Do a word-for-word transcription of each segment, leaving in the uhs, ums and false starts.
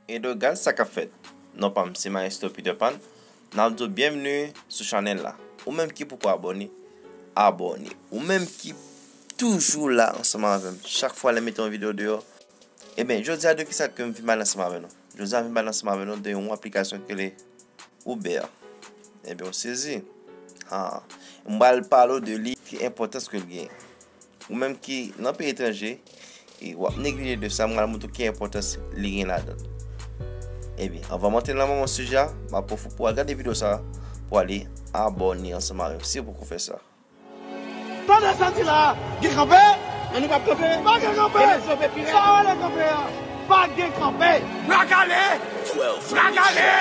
Edo, gad sa k ap fèt. Non pa m, se Maestro Peter Pan. N ap di w byenvni sou chanèl la. Ou menm ki poko abòne, abòne. Ou menm ki toujou la ansanm avè m, chak fwa lè m mete yon videyo deyò, ebyen, jodi a de kisa ke m vin pale ansanm avè nou? Jodi a m vin pale ansanm avè nou de yon aplikasyon ki rele Uber. Ebyen, ou sezi. Ha. M pral pale w de li, ki enpòtans ke l genyen. Ou menm ki nan peyi etranje, e w ap neglije de sa, m pral montre w ki enpòtans li gen ladan l. Ebyen, anvan m antre nan manman sijè a, m ap pwofite pou w al gade videyo sa a, pou w ale abòne ansanm avè m, si w poko fè sa. Tande sa di la, gen kanpe? Men nou p ap kanpe. Pa gen kanpe. Gen sove pirat. Sa w rele kanpe a? Pa gen kanpe. Bra kale! Bra kale!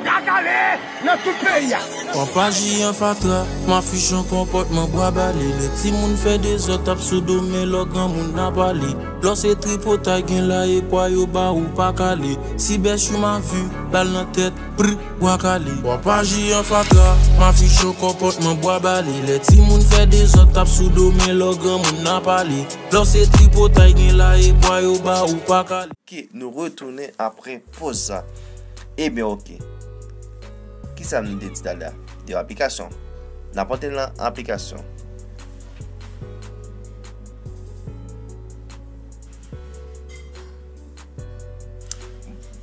Bra kale! Nan tout peyi a. Papa J an fatra, mafichon konpòtman bwa bale. Lè timoun fè dezòd, t ap sou do, men lò granmoun nan pale. Lò se tripotay gen la, e pwa yo ba ou pa kale. Si bèch ou ma vi, bal nan tèt, pri, bwa kale. Papa J an fatra, mafichon konpòtman bwa bale. Lè timoun fè dezòd, t ap sou do, men lò granmoun nan pale. Lò se tripotay gen la, e pwa yo ba ou pa kale. Ok, nou retounen apre poz sa. Ebyen, ok. Kisa m te di talè a? De aplikasyon. N ap antre nan aplikasyon.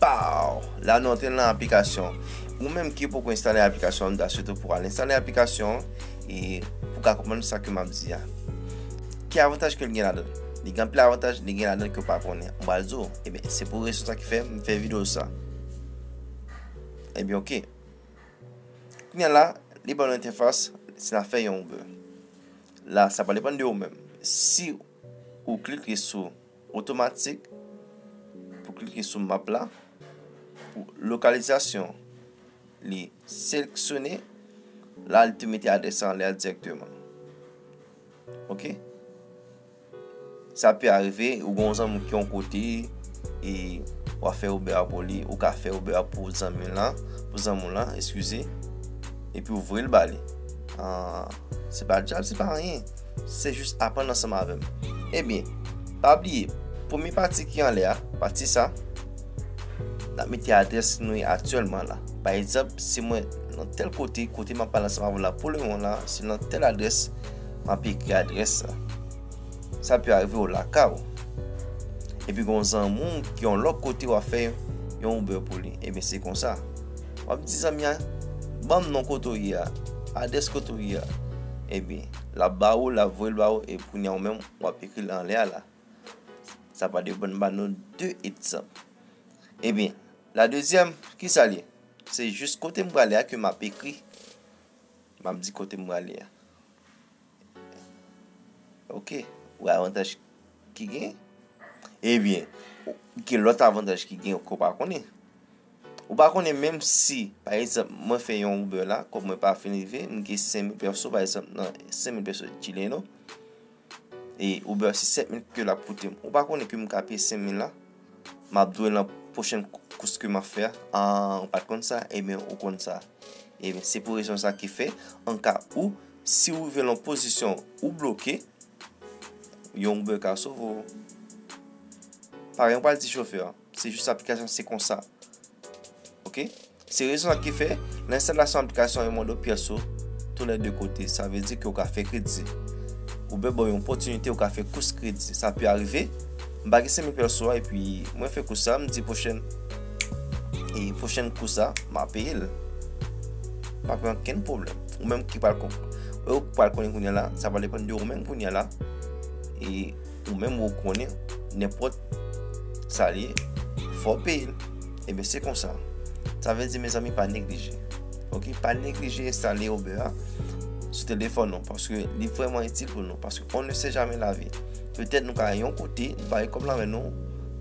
Pow! La, nou antre nan aplikasyon. Ou menm ki poko enstale aplikasyon an, m ta swete w pou w al enstale aplikasyon an e pou w ka konprann sa ke m ap di a. Ki avantaj ke l gen ladan l? Li gen anpil avantaj, li gen ladan l ke w pa konnen. M pral di w. Ebyen, se pou rezon sa ki fè m fè videyo sa. Ebyen, ok. Kounye a la, li ban nou entèfas, si n ap fè yon Uber. La, sa pral depann de ou menm. Si ou klike sou otomatik, pou klike sou map la, pou lokalizasyon, li seleksyone, la, li te mete adrès la anlè a dirèkteman. Ok? Sa pe arive, ou gen yon zanmi ki yon kote, e w ap fè Uber a pou li, ou ka fè Uber a pou zanmi w lan, pou zanmi w lan, eskize, epi w voye l ba li. Ah, se pa djab, se pa anyen. Se jis aprann ansanm avè m. Ebyen, pa bliye, premye pati ki anlè a, pati sa, n ap mete adrès nou ye aktyèlman la. Pa egzanp, si mwen nan tèl kote, kote m ap pale ansanm avè w la pou le moman la, se nan tèl adrès, m ap ekri adrès sa. Sa pe arive w lakay ou. Epi gen yon zanmi w ki yon lòt kote w ap fè yon Uber pou li. Ebyen, se konsa. W ap di zanmi a, ban m non kote w ye a, adrès kote w ye a. Ebyen, l ap ba ou, l ap voye l ba ou, epi kounye a ou menm, w ap ekri l anlè a la. Sa pral depann ba nou de egzanp. Ebyen, la dezyèm, kisa l ye? Se jis kote m prale a ke m ap ekri. M ap di kote m prale a. Ok, ou wè avantaj ki gen? Ebyen, gen lòt avantaj ki gen ke w pa konnen. Ou pa konnen menm si, pa egzanp, mwen fè yon Uber la, kòb mwen pa fin rive, m gen senk mil peso, pa egzanp, nan senk mil peso Chileno. E Uber se sèt mil ke l ap koute m. Ou pa konnen ke m ka peye senk mil la? M ap dwe nan pwochèn kous ke m ap fè a. Ah, ou pa t konn sa? Ebyen, ou konn sa. Ebyen, se pou rezon sa ki fè, an ka ou, si ou rive nan pozisyon ou bloke, yon Uber ka sove w. Parèy, ou pral di chofè a, se jis aplikasyon, se konsa. Ok? Se rezon sa ki fè, nan enstalasyon aplikasyon, yo mande w pyès ou, tou lè de kote. Sa vle di ke w ka fè kredi. Uber ba w yon opòtinite, ou ka fè kous kredi. Sa pe arive, m pa gen senk mil peso a, epi mwen fè kous sa, m di pwochèn, e pwochèn kous sa, m a peye l. Pa gen okenn pwoblèm. Ou menm ki pral kon-, ou pral konnen kounye a la, sa pral depann de ou menm kounye a la. E ou menm ou konnen nenpòt sa l ye, fò w peye l. Ebyen, se konsa. Sa vle di, mezanmi, pa neglije. Ok? Pa neglije enstale Uber a sou telefòn nou, paske li vrèman itil pou nou, paske on ne sait jamais la vie. Petèt nou ka yon kote, nou pa gen kòb nan men nou,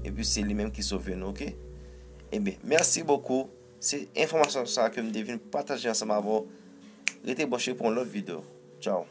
epi se li menm ki sove nou, ok? Ebyen, merci beaucoup. Se enfòmasyon sa ke m te vin pataje ansanm avè w. Rete branche pou yon lòt videyo. Tchao.